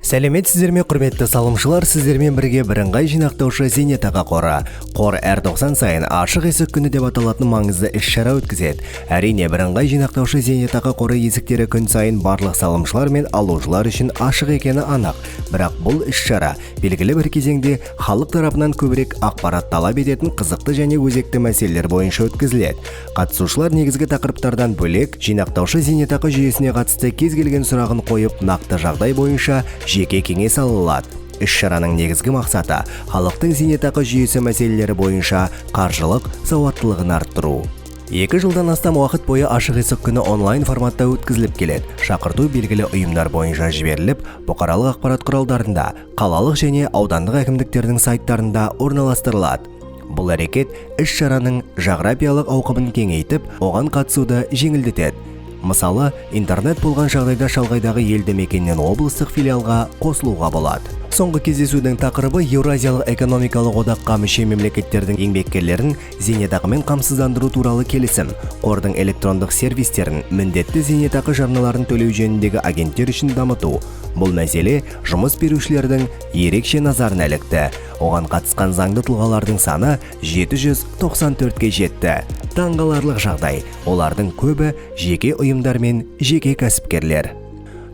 Сәлеметсіздер ме, құрметті салымшылар! Сіздермен бірге бірыңғай жинақтаушы зейнетақы қоры. Қор әр 90 сайын «Ашық есік күні» деп аталатын маңызды іс-шара өткізеді. Әрине, бірыңғай жинақтаушы зейнетақы қоры есіктері күн сайын барлық салымшылар мен алушылар үшін ашық екені анық. Бірақ бұл іс-шара белгілі бір кезеңде халық тарапынан көбірек ақпарат талап ететін қызықты және өзекті мәселелер бойынша өткізіледі. Қатысушылар негізгі тақырыптардан бөлек, жинақтаушы зейнетақы жүйесіне қатысты кез келген сұрағын қойып, нақты жағдай бойынша жеке кеңес ала алады. Іс-шараның негізгі мақсаты – халықтың зейнетақы жүйесі мәселелері бойынша қаржылық сауаттылығын арттыру. 2 жылдан астам уақыт бойы «Ашық есік күні» онлайн форматта өткізіліп келеді. Шақырту белгілі ұйымдар бойынша жіберіліп, бұқаралық ақпарат құралдарында, қалалық және аудандық әкімдіктердің сайттарында орналастырылады. Бұл әрекет іс-шараның жағрапиялық ауқымын кеңейтіп, оған қатысуды жеңілдетеді. Мысалы, интернет болған жағдайда шалғайдағы елді мекеннен облыстық филиалға қосылуға болады. Соңғы кездесудің тақырыбы Еуразиялық экономикалық одаққа мүше мемлекеттердің еңбеккерлерін зейнетақымен қамсыздандыру туралы келісім, қордың электрондық сервистерін міндетті зейнетақы жарналарын төлеу жөніндегі агенттер үшін дамыту. Бұл мәселе жұмыс берушілердің ерекше назарына ілікті. Оған қатысқан заңды тұлғалардың саны 794-ке жетті. Таңғаларлық жағдай: олардың көбі жеке ұйымдар мен жеке кәсіпкерлер.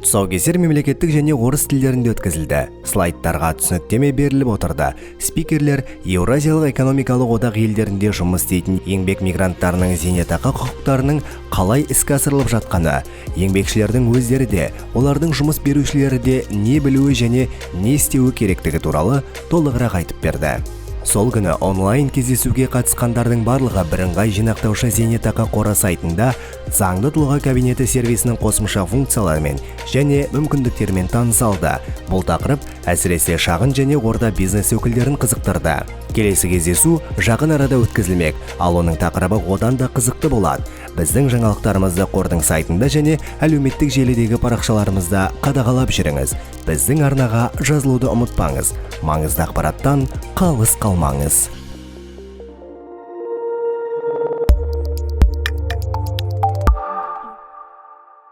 Тұсаукесер мемлекеттік және орыс тілдерінде өткізілді. Слайдтарға түсініктеме беріліп отырды. Спикерлер Еуразиялық экономикалық одақ елдерінде жұмыс істейтін еңбек мигранттарының зейнетақы құқықтарының қалай іске асырылып жатқаны, еңбекшілердің өздері де, олардың жұмыс берушілері де не білуі және не істеуі керектігі туралы толығырақ айтып берді. Сол күні онлайн кездесуге қатысқандардың барлығы бірыңғай жинақтаушы зейнетақы қоры сайтында заңды тұлға кабинеті сервисінің қосымша функцияларымен және мүмкіндіктерімен таныса алды. Бұл тақырып әсіресе шағын және орта бизнес өкілдерін қызықтырды. Келесі кездесу жақын арада өткізілмек, ал оның тақырыбы одан да қызықты болады. Біздің жаңалықтарымызды қордың сайтында және әлеуметтік желідегі парақшаларымызда қадағалап жүріңіз. Біздің арнаға жазылуды ұмытпаңыз. Маңызды ақпараттан қалыс қалмаңыз.